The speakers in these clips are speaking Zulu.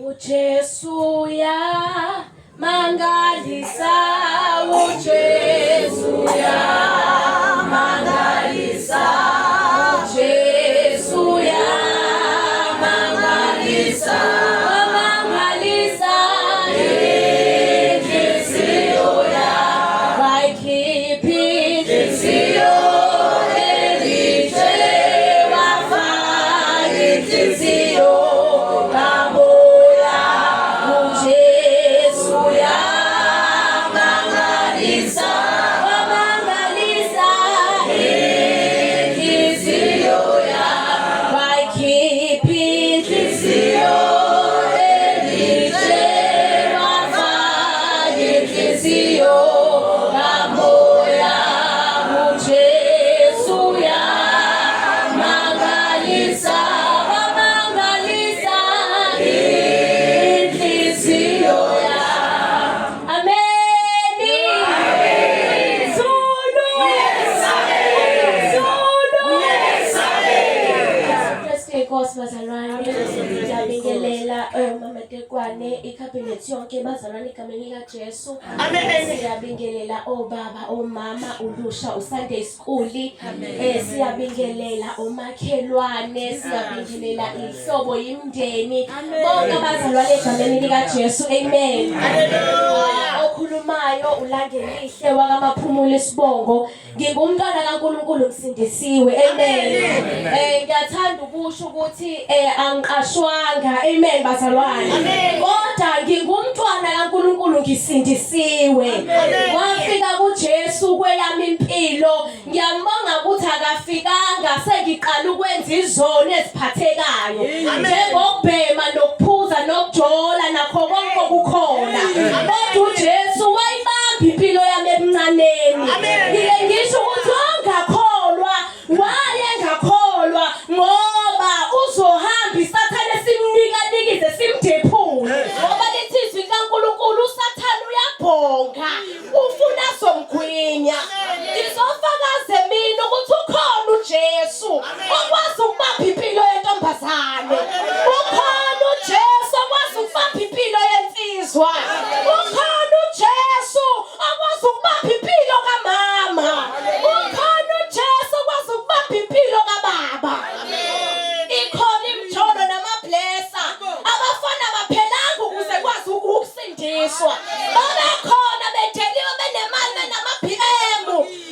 UJesu ya mangalisa, uJesu ya mangalisa, uJesu ya mangalisa, mangalisa inhliziyo ya wayikhipha inhliziyo elitshe wafaka inhliziyo kamoya. UJesu yamangalisa, wamangalisa inhliziyo ya wayikhipha inhliziyo elitshe wafaka inhliziyo kamoya. UJesu yamangalisa, wamangalisa inhliziyo ya. Ameni. Zulu. Zulu. Kristu inkosi bazalwane, ngiyabingelela mama Tekwane, ikhabhinethi yonke bazalwane egameni likaJesu. Amen. Siyabingelela obaba, omama, ulusha, uSunday school. Siyabingelela omakhelwane, siyabingelela ihlobo yimndeni. Bonke abazalwane egameni likaJesu. Amen. Hallelujah. Okhulumayo uLangelihle wakaMaphumulo isibongo. Ngingumntwana kaNkulunkulu ngisindisiwe. Amen. Ngiyathanda ukusho ukuthi angiqashwanga. Amen bazalwane. Kodwa ngingumntwana kaNkulunkulu ngisindisiwe. Wafika kuJesu kweyami impilo. Ngiyambonga ukuthi akafikanga sengiqala ukwenza izono eziphathekayo. Njengokubhema nokuphuza nokujola nakho konke okukhona. Kodwa uJesu wayibamba impilo yami ebuncaneni. Ngike ngisho ukuthi ongakholwa wayengakholwa ngoba uzohamba isathane simnika nikize simdephule. Ngoba lithi izwi likaNkulunkulu uSathane uyabhonga ufuna somgwinya. Ngizofakaze mina ukuthi ukhona uJesu okwazi ukubamba impilo yentombazane. Ukhona uJesu okwazi ukubamba impilo yensizwa. Ukhona uJesu okwazi ukubamba impilo kamama. Ukhona uJesu okwazi ukubamba impilo kababa. Ikhona imjolo namablesa. Abafana baphelanga ukuze kwazi ukusindiswa. Babekhona bedeliwe benemali benama-BM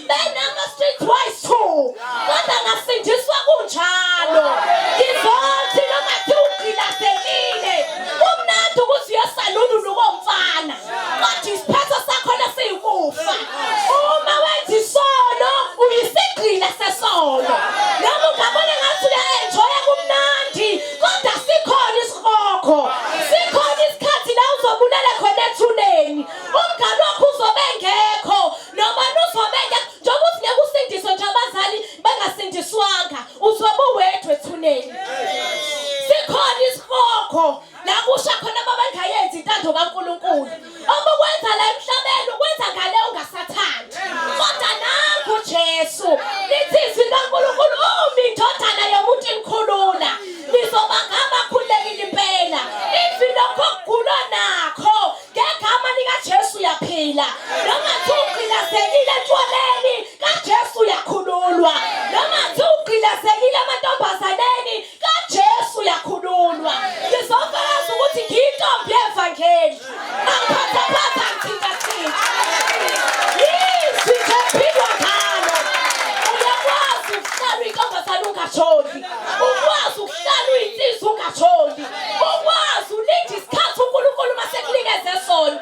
benama-street wise two kodwa ngasindiswa kunjalo. Ngizothi noma kuthiwa ugqilazekile kumnandi ukuthi uyesaluni unukomfana kodwa isiphetho sakhona siyikufa. Uma wenza isono uyisigqila sesono. Noma ungabona ngathi uya-enjoya kumnandi kodwa sikhona isihogo. Sikhona isikhathi la uzobulala khona ethuneni. Umngane wakho uzobe engekho noma uzobe engekho. Njengoba uthi ngeke usindiswe nje abazali bengasindiswanga uzobe uwedwa ethuneni. Sikhona isihogo la kusha khona ababengayenzi intando kaNkulunkulu. Obukwenza la emhlabeni ukwenza ngale ungasathandi. Kodwa nangu Jesu lithi izwi likaNkulunkulu uma indodana yomuntu imkhulula nizoba ngabakhululekile impela. Izwi lokho okugulwa nakho ngegama likaJesu uyaphila. Noma kuthiwa ugqilazekile etshwaleni kaJesu uyakhululwa. Noma kuthiwa ugqilazekile amantombazaneni kaJesu uyakhululwa. Ngizofakaza ukuthi ngiyintombi yevangeli. Angiphathaphatha ngithintathinta. Yizwi nje kuphilwa ngalo. Uyakwazi ukuhlala uyintombazane ungajoli. Ukwazi ukuhlala uyinsizwa ungajoli. Ukwazi ulinde isikhathi uNkulunkulu uma sekunikeze sona.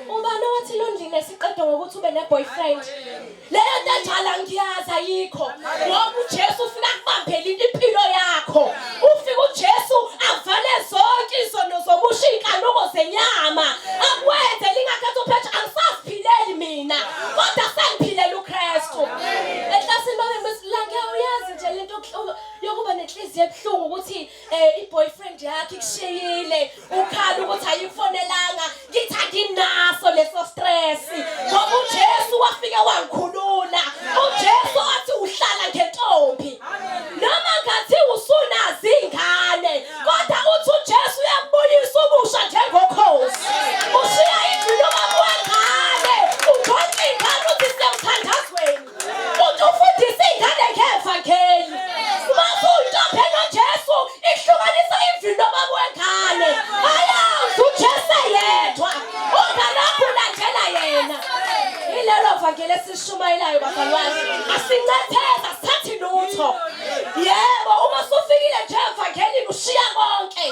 Ubani owathi loneliness iqedwa ngokuthi ube ne-boyfriend? Leyo nto enjalo angiyazi ayikho ngoba uJesu ufika akubambele impilo yakho. Ufika uJesu avale zonke izono zobusha iy'nkanuko zenyama akwenze lingakhathi uphethe angisaziphileli mina kodwa sengiphilela uKristu. Eklasini babe ngithi uyazi nje lento yokuba nenhliziyo ebuhlungu ukuthi i-boyfriend yakhe ikushiyile ukhala ukuthi ayikufonelanga ngithi anginaso leso stress ngoba uJesu wafike wangikhulula. UJesu wathi uhlala ngentombi noma ngathi usunazi ingane kodwa uthi uJesu uyakubuyisa ubusha. Sincetheza sithathi lutho. Yebo, uma usufikile nje evangelini ushiya konke.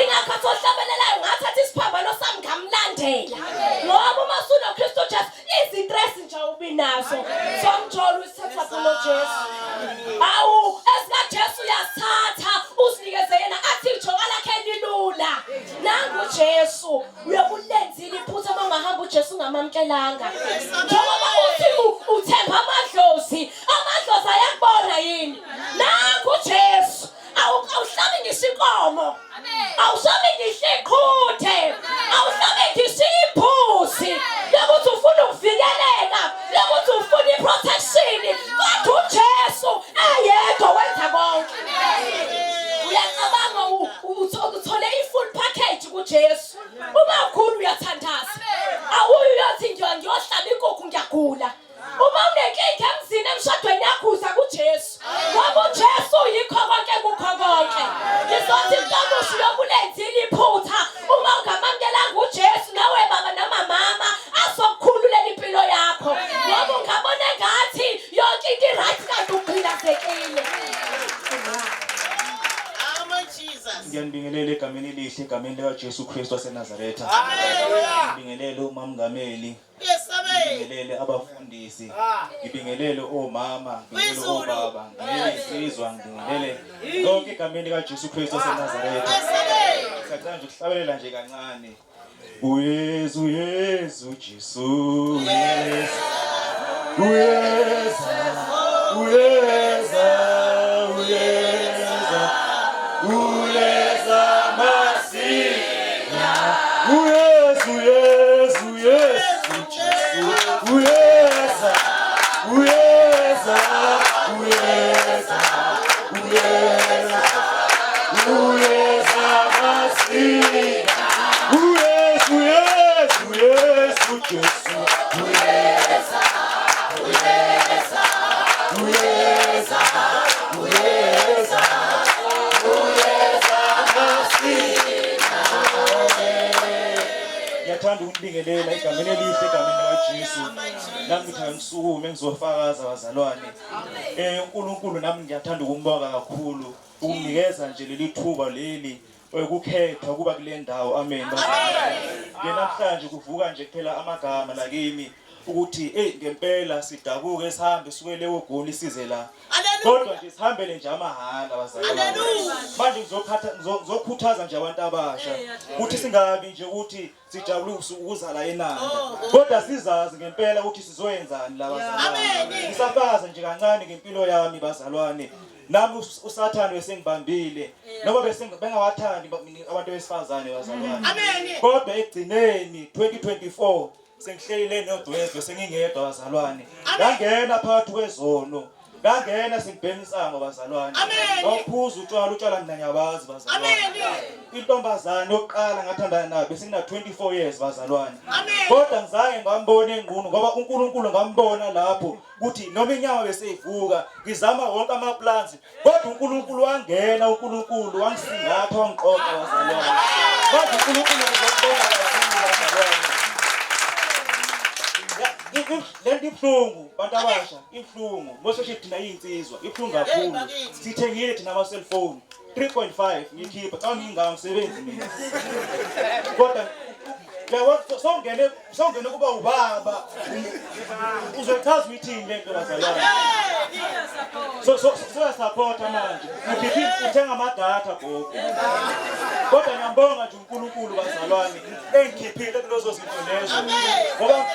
Ingakho sohlabelelayo ngathatha isiphambano sami ngamlandela. Ngoba uma usunoKristu Jesu izitress nje awubi nazo. Somjolo usithatha kulo Jesu. Awu, esikaJesu uyasithatha usinikeze yena athi ijoka lakhe lilula. Nangu Jesu uyokulenzile iphutha uma ungahamba uJesu ungamamkelanga. Njengoba uthi uthemba amadlozi, amadlozi ayakubona yini? Nangu Jesu awuhlabi ngisho inkomo. Awuhlabi ngisho iqhude. Awuhlabi ngisho imbuzi. Yokuthi ufuna ukuvikeleka, yokuthi ufuna iprotection. Kodwa uJesu eyedwa wenza konke. Uyacabanga uthole i-full package kuJesu. Uma ukhulu uyathandaza. Awuyi uyothi ngiyohlaba inkukhu ngiyagula. Uma unenkinga emzini emshadweni yakho uza kuJesu. Ngoba uJesu yikho konke kukho konke. Ngizothi mntomusha uyokulenzile iphutha uma ungamamkelanga uJesu nawe baba noma mama azokukhululela impilo yakho. Ngoba ungabona engathi yonke into i-right kanti ugqilazekile. Amen Jesus. Ngiyanibingelela egameni elihle egameni likaJesu Kristu waseNazaretha. Hallelujah. Ngibingelele umamngameli, Yes, amen. ngibingelele abafundisi, Ah. ngibingelele omama, ngibingelele Kwizulu. obaba, ngibingelele insizwa, ngibingelele lonke egameni likaJesu Kristu waseNazaretha. Yes, amen. Siyacela nje ukuhlabelela nje kancane. Uyezu Yesu Jesu Yesu Uyeza Uyeza Uyeza Uyeza Masiya Uyezu Yesu Yesu Jesu Uyeza Uyeza Uyeza Uyeza Uyeza Masiya Uyesu Yesu Yesu Jesu Uyeza Uyeza Uyeza Uyeza Uyeza Masiya. Ngiyathanda ukunibingelela egameni elihle egameni likaJesu. Nami ngithi angisukume ngizofakaza bazalwane. UNkulunkulu nami ngiyathanda ukumbonga kakhulu ukunginikeza nje leli thuba leli ukukhetha ukuba kule ndawo. Amen. Nje namhlanje kuvuka nje kuphela amagama la kimi ukuthi hey ngempela sidabuke sihambe suke leyo goli size la. Kodwa nje sihambele nje amahhala bazalwane. Manje ngizokhuthaza nje abantu abasha ukuthi singabi nje ukuthi sijabule ukuzala eNanda. Kodwa sizazi ngempela ukuthi sizoyenzani la bazalwane. Ngisafakaza nje kancane ngempilo yami bazalwane. Nami uSathane besengibambile noma bengawathandi abantu besifazane bazalwane. Kodwa ekugcineni 2024 sengihleli le nodwedwe sengingedwa bazalwane. Ngangena phakathi kwezono. Ngangena sengibhema insango bazalwane. Ngawuphuza utshwala utshwala mina ngiyabazi bazalwane. Intombazane yokuqala ngathandana nayo besengina 24 years bazalwane. Kodwa ngizange ngambone engqunu ngoba uNkulunkulu ngambona lapho ukuthi noma inyama beseyivuka ngizama wonke ama plans kodwa uNkulunkulu wangena uNkulunkulu wangisingatha wangiqoqa bazalwane. Manje uNkulunkulu ngizobonga kakhulu bazalwane. Lento ibuhlungu bantu abasha ibuhlungu moseshe thina iyinsizwa ibuhlungu kakhulu. Sithengile thina ama cellphone 3.5 ngikhipha xa ngingaka ngisebenzi mina. Kodwa uyabona songene kuba ubaba uzochaza uyithini lento bazalwane. So so so manje ukhipha uthenga amadatha gogo. Kodwa ngiyambonga nje uNkulunkulu bazalwane engikhiphile kulezo zinto lezo. Ngoba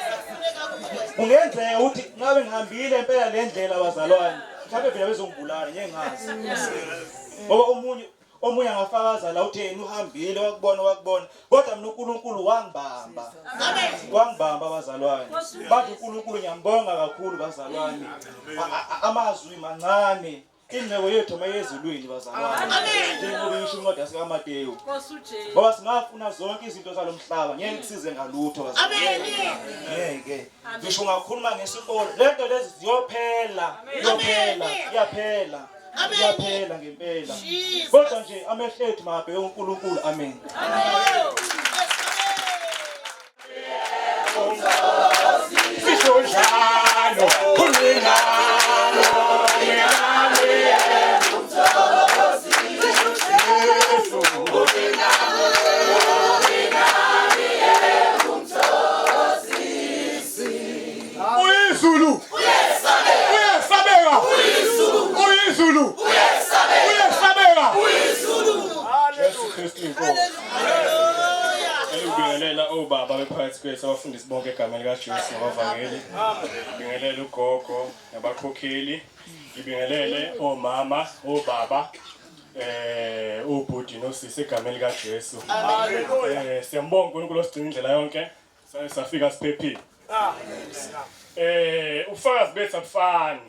kungenzeka ukuthi ngabe ngihambile impela le ndlela bazalwane mhlawumbe vele bezongibulala ngeke ngazi. Ngoba omunye angafakaza la uthi yena uhambile wakubona wakubona kodwa mina uNkulunkulu wangibamba. Wangibamba bazalwane. Manje uNkulunkulu ngiyambonga kakhulu bazalwane. Amazwi mancane. Ingcebo yethu mayezulwini bazalwane. Njengoba isho incwadi yasikaMateyu. Ngoba singafuna zonke izinto zalomhlaba ngeke kusize ngalutho bazalwane. Ngeke. Ngisho ungakhuluma ngesikole lento lezi ziyophela, iyophela, iyaphela. Iyaphela ngempela. Kodwa nje amehlo ethu mabheke uNkulunkulu. Amen. Sisho njalo, khululalo. Kristu inkosi. Ngibingelela obaba bephakathi kwethu abafundisi bonke egameni likaJesu nabavangeli. Ngibingelela ugogo nabakhokheli. Ngibingelele omama, obaba, ubhuti nosisi egameni likaJesu. Siyambonga uNkulunkulu osigcina indlela yonke. Safika siphephile. Ubufakazi bethu abufani.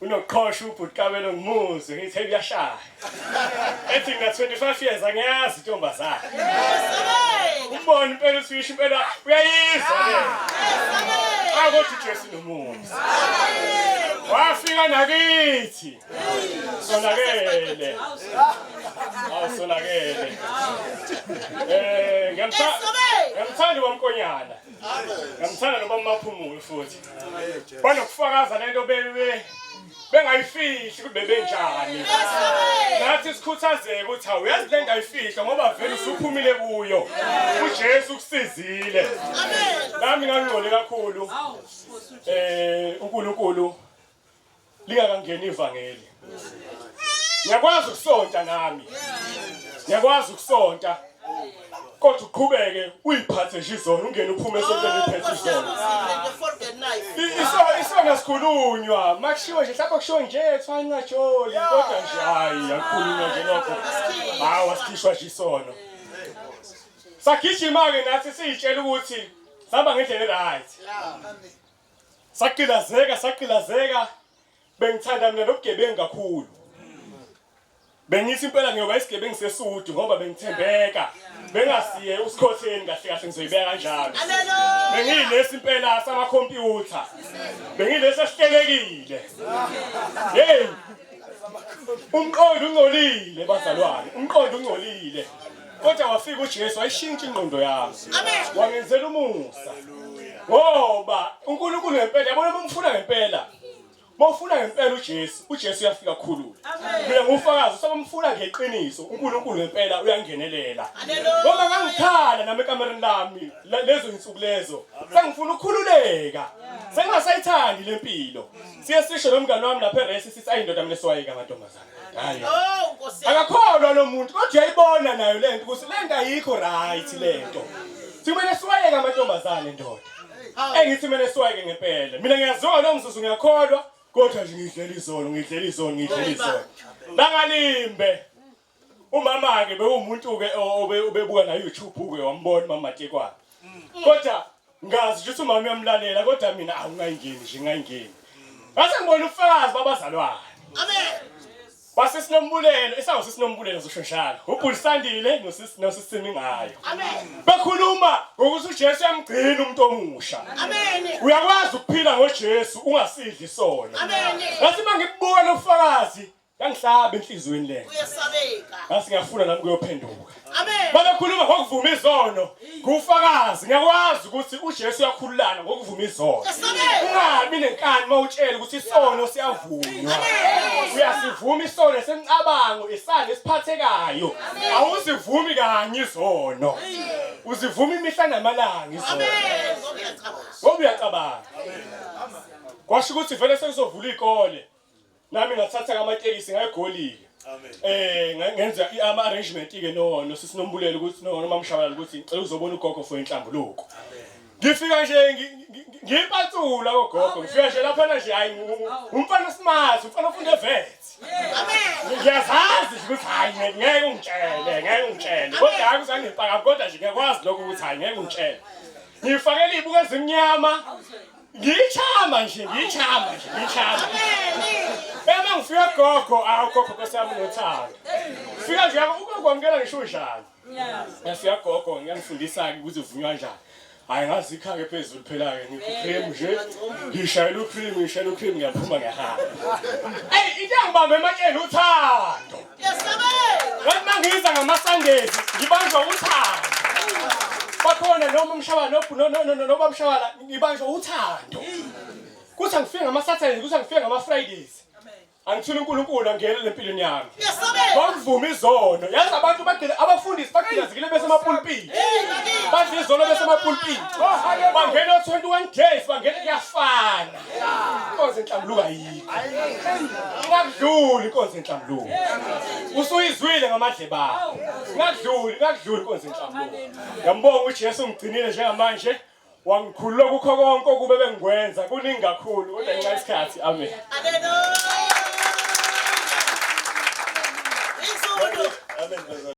Unoqhosha ubhuti Kabelo ngimuzwe ngithi hey uyashaya. Ethi ngina 25 years angiyazi intombazane. Umbona impela uthi uyisho impela uyayizwa le. Akodwa uJesu nomusa. Wafika nakithi. Sonakele. Awusonakele. Ngiyamthanda ubamkonyana. Ngiyamthanda nobaba Maphumulo futhi. Banokufakaza lento bebe bengayifihli ukuthi bebenjani. Nathi sikhuthazeke ukuthi awuyazi lento ayifihla ngoba vele usuphumile kuyo. UJesu ukusizile. Nami ngangingcole kakhulu. uNkulunkulu lingakangeni ivangeli. Ngiyakwazi ukusonta nami. Ngiyakwazi ukusonta. Kodwa uqhubeke uyiphathe nje izona ungene uphume esontweni uyiphethe izona. Isona sikhulunywa makushiwo nje mhlawumbe kushiwo nje kuthiwa ningajoli kodwa nje hayi akukhulunywa nje lokho. Hawu asikhishwa nje isono. Sagijima ke nathi siyitshela ukuthi sihamba ngendlela right. Sagqilazeka sagqilazeka bengithanda mina nobugebengu kakhulu. Bengithi impela ngiyoba isigebengu sesudu ngoba bengithembeka. Bengasiye usikhotheni kahle kahle ngizoyibeka kanjalo. Bengiyilesi impela samakhompyutha. Bengiyilesi esihlelekile. Hey! Umqondo ungcolile bazalwane, umqondo ungcolile. Kodwa wafika uJesu wayishintsha ingqondo yami. Wangenzela umusa. Ngoba uNkulunkulu ngempela yabona uma umfuna ngempela. Uma ufuna ngempela uJesu, uJesu uyafika kukhulula. Mina ngufakazi usabamfuna ngeqiniso, uNkulunkulu ngempela uyangenelela. Ngoba ngangikhala nami ekamereni lami lezo insuku lezo. Sengifuna ukukhululeka. Sengingasayithandi lempilo. Siye sisho nomngane wami lapha eresi sithi ayindoda mina siwayeka amantombazane. Hayi. Oh Nkosi yami. Akakholwa lo muntu kodwa uyayibona nayo lento ukuthi lento ayikho right lento. Simele siwayeke amantombazane ndoda. Engithi mina siwayeke ngempela. Mina ngiyaziwa lo mzuzu ngiyakholwa kodwa nje ngidlela izolo ngidlela izolo ngidlela izolo. Langalimbe. Umama ke bewumuntu ke obebuka na YouTube ke wambona umama Matekwane. Kodwa ngazi ukuthi umama uyamlalela kodwa mina awungayingeni nje ngayingeni. Ngase ngibona ubufakazi babazalwane. Amen. Basesinombulelo, esawo sesinombulelo zosho njalo. UBhuti Sandile nosisimi ngayo. Amen. Bekhuluma ngokuthi uJesu uyamgcina umuntu omusha. Amen. Uyakwazi ukuphila ngoJesu ungasidli isono. Amen. Ngathi mangibuka lobufakazi Yangihlaba enhliziyweni le. Uyesabeka. Ngase ngiyafuna nami kuyophenduka. Amen. Babekhuluma ngokuvuma izono. Ngufakazi ngiyakwazi ukuthi uJesu uyakhululana ngokuvuma izono. Ungabi nenkani mawutshela ukuthi isono siyavunywa. Uyasivuma isono semcabango isandla esiphathekayo. Awuzivumi kanye izono. Uzivuma imihla namalanga izono. Amen. Ngoba uyacabanga. Ngoba uyacabanga. Kwasho ukuthi vele sekuzovula ikole. Nami ngathatha amatekisi ngayegolile. Ngenza ama arrangement ke no nosisi Nombulelo ukuthi no noma Mshabalala ukuthi ngicela uzobona ugogo for inhlambuluko. Ngifika nje ngiyipatsula kogogo ngifika nje lapha nje hayi umfana smart umfana ofunda evet. Amen. Ngiyazazi nje ukuthi hayi ngeke ungitshele ngeke ungitshele kodwa hayi uzangipaka kodwa nje ngiyakwazi lokho ukuthi hayi ngeke ungitshele. Ngifakele izibuko ezimnyama Ngiyichama nje, ngiyichama nje, ngiyichama. Bema ngifika gogo, awu gogo Nkosi yami unothando. Fika nje ukwamukela ngisho unjani. Ngiyafika gogo, ngiyangifundisa-ke ukuthi uvunywa kanjani. Hayi ngazikha-ke phezulu phela-ke ngikho cream nje. Ngishayela ucream, ngishayela ucream ngiyaphuma ngiyahamba. Eyi into engibambe ematsheni uthando. Ngathi mangiza ngama-Sundays ngibanjwa uthando. Bakhona noma umshawala noma umshawala ngibanjwa uthando. Kuthi angifike ngama-Saturdays, kuthi angifike ngama-Fridays. Angithula uNkulunkulu angene empilweni yami. Ngokuvuma izono. Yazi abantu bagcina abafundisi bagcilazekile besemapulpiti. Badla izono besemapulpiti. Bangena 21 days bangena kuyafana. Inkonzo enhlambuluko ayikho. Ingakudluli inkonzo enhlambuluko. Usuyizwile ngamadlebe akho. Ingakudluli, ingakudluli inkonzo enhlambuluko. Ngiyambonga uJesu ungigcinile njengamanje. Wangikhulula kukho konke okube bengikwenza kuningi kakhulu kodwa ngenxa yesikhathi. Amen. Hallelujah. Imfundo. Amen.